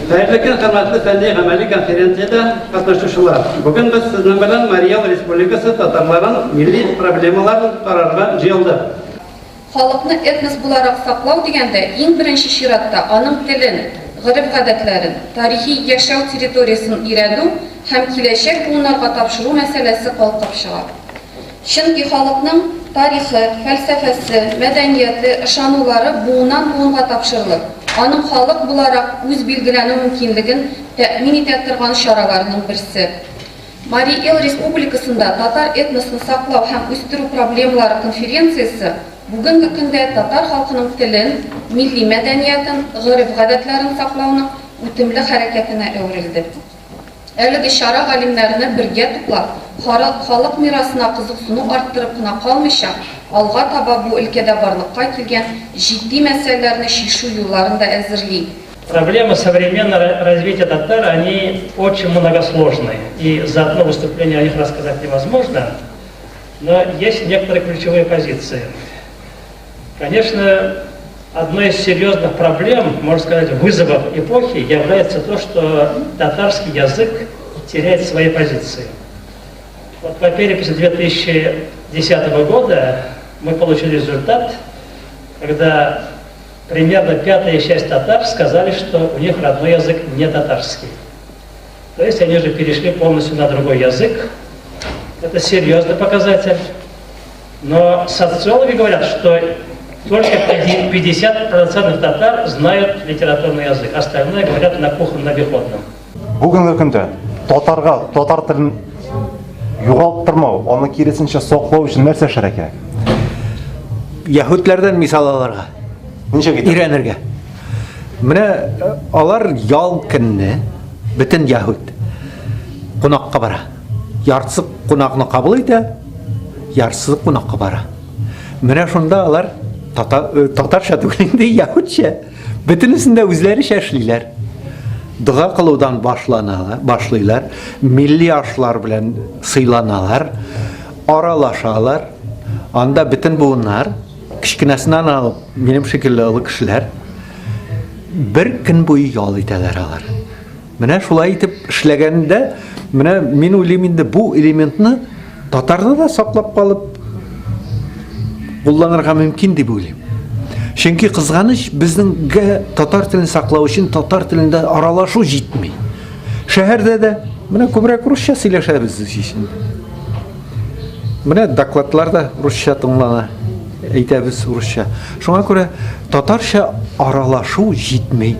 Хәерле көн, хөрмәтле фәнни гамәли конференциядә катнашучылар. Бүген без сезнең белән Марий Эл Республикасы татарларын милли проблемаларын карарга җыелдык. Халыкны этнос буларак саклау дигәндә, иң беренче чиратта аның телен, гореф-гадәтләрен, тарихи яшәү территориясен өйрәнү һәм киләчәк буыннарга тапшыру мәсьәләсе калкып чыга. Чөнки халыкның тарихы, фәлсәфәсе, мәдәнияте, ышанулары буыннан-буынга тапшырылып, аның халык буларак үзбилгеләнү мөмкинлеген тәэмин итә торган чараларның берсе. Марий Эл Республикасында татар этносын саклау һәм үстерү проблемалары конференциясе бүгенге көндә татар халкының телен, милли мәдәниятен, гореф-гадәтләрен саклауның үтемле хәрәкәтенә әверелде. Әлеге чара галимнәрне бергә туплап, халык мирасына кызыксыну арттырып кына калмыйча, алга таба бу өлкәдә барлыкка килгән җитди мәсьәләләрне чишү юлларын да әзерли. Проблемы современного развития татар, они очень многосложные, и за одно выступление о них рассказать невозможно, но есть некоторые ключевые позиции. Конечно, одной из серьезных проблем, можно сказать, вызовов эпохи является то, что татарский язык теряет свои позиции. Вот по переписи 2010 года мы получили результат, когда примерно пятая часть татар сказали, что у них родной язык не татарский. То есть они уже перешли полностью на другой язык. Это серьезный показатель. Но социологи говорят, что только 50% татар знают литературный язык, остальные говорят на кухонно-обиходном. Бүгенге көндә татарга татар телен югалттырмау, аны киресенчә саклау өчен нәрсә эшләргә кирәк? Яһүдләрдән мисал алырга. Ничек итеп? Өйрәнергә. Менә алар ял көнне бөтен яһүд кунакка бара. Яртысы кунакны кабул итә, яртысы кунакка бара. Менә шунда алар татарча түгел инде, яһүдчә. Бөтенесен дә үзләречә эшлиләр. Дога кылудан башланалар, башлыйлар, милли ашлар белән сыйланалар, аралашалар. Анда бөтен буыннар, кечкенәсеннән алып, минем шикелле олы кешеләр бер көн буе ял итәләр алар. Менә шулай итеп эшләгәндә, менә мин уйлыйм инде бу элементны татарда да саклап калып кулланырга мөмкин дип уйлыйм. Чөнки кызганыч, безнеңгә татар телен саклау өчен татар телендә аралашу җитми. Шәһәрдә дә менә күбрәк русча сөйләшәбез без инде. Менә докладлар да русча тыңлана, әйтәбез русча. Шуңа күрә татарча аралашу җитми.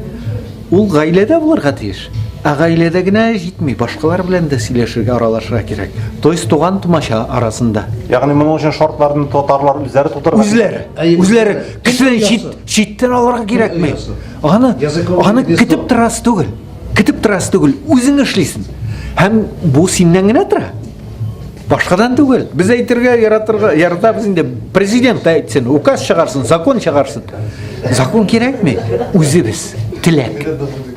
Ул гаиләдә булырга тиеш. Ә гаиләдә генә җитми, башкалар белән дә сөйләшергә, аралашырга кирәк. То есть туган тумача арасында. Ягъни моның өчен шартларны татарлар үзләре тудырырга Үзләре, үзләре. Кешедән чит, читтән алырга кирәкми. Аны, аны көтеп торасы түгел. Көтеп торасы түгел, үзең эшлисең. Һәм бу синнән генә тора. Башкадан түгел. Без әйтергә яратырга яратабыз инде. Президент әйтсен, указ чыгарсын, закон чыгарсын. Закон кирәкми. Үзебез теләк.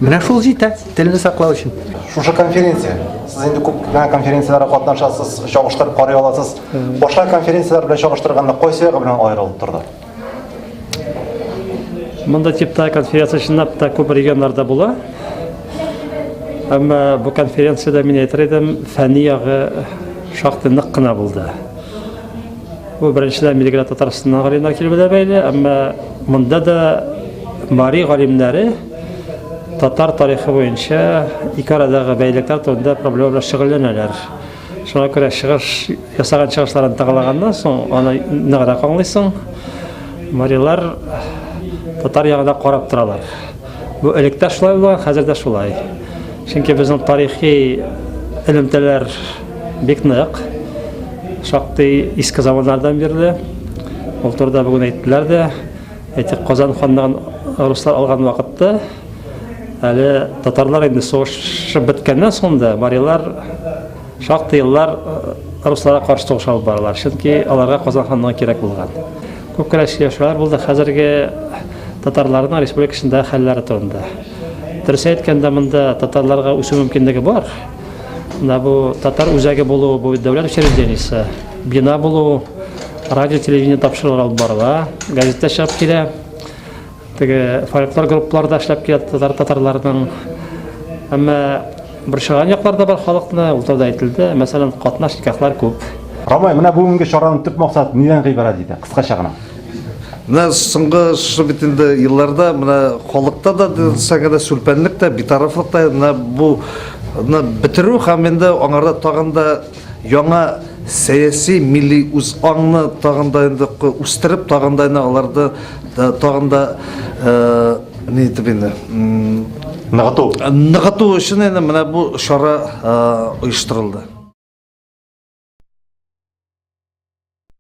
Менә шул җитә телне саклау өчен. Шушы конференция. Сез инде күп кенә конференцияләргә катнашасыз, чагыштырып карый аласыз. Башка конференцияләр белән чагыштырганда кайсы ягы белән аерылып торды? Монда типта конференция чынлап та күп регионнарда була. Әмма бу конференциядә мин әйтер идем, фәнни ягы шактый нык кына булды. Бу беренчедән билгеле Татарстаннан галимнәр килү белән бәйле, әмма монда да мари галимнәре татар тарихы буенча ике арадагы бәйлекләр турында проблема белән шөгыльләнәләр. Шуңа күрә чыгыш ясаган чыгышларын тыңлаганнан соң, аны ныграк аңлыйсың. Марилар татар ягына карап торалар. Бу элек тә шулай булган, хәзер дә шулай. Чөнки безнең тарихи элемтәләр бик нык. Шактый иске заманнардан бирле. Ул турыда бүген әйттеләр дә. Әйтик, Казан ханлыгын руслар алган вакытта әле татарлар инде сугышып беткәннән соң да марилар шактый еллар русларга каршы сугыш алып баралар. Чөнки аларга Казан ханлыгы кирәк булган. Күп кенә сөйләшүләр булды хәзерге татарларның республика эчендәге хәлләре турында. Дөрес әйткәндә, монда татарларга үсү мөмкинлеге бар. Менә бу татар үзәге булу, бу дәүләт учреждениесе, бина булу, радио, телевидение тапшырулар алып барыла, газетта чыгып килә. Теге фольклор группалар да эшләп килә татар татарларның. Әмма борчыган яклар да бар халыкны, ул турыда әйтелде. Мәсәлән, катнаш никахлар күп. Рамай, менә бүгенге чараның төп максаты нидән гыйбарәт иде? Кыскача гына. Менә соңгы шушы бит инде елларда менә халыкта да дисәң дә сүлпәнлек тә, битарафлык та менә бу бетерү һәм инде аңарда тагын да яңа сәяси милли үз аңны тагын да инде үстереп, тагын да инде аларды тагын да ни итеп инде ныгыту. Ныгыту өчен инде менә бу чара оештырылды.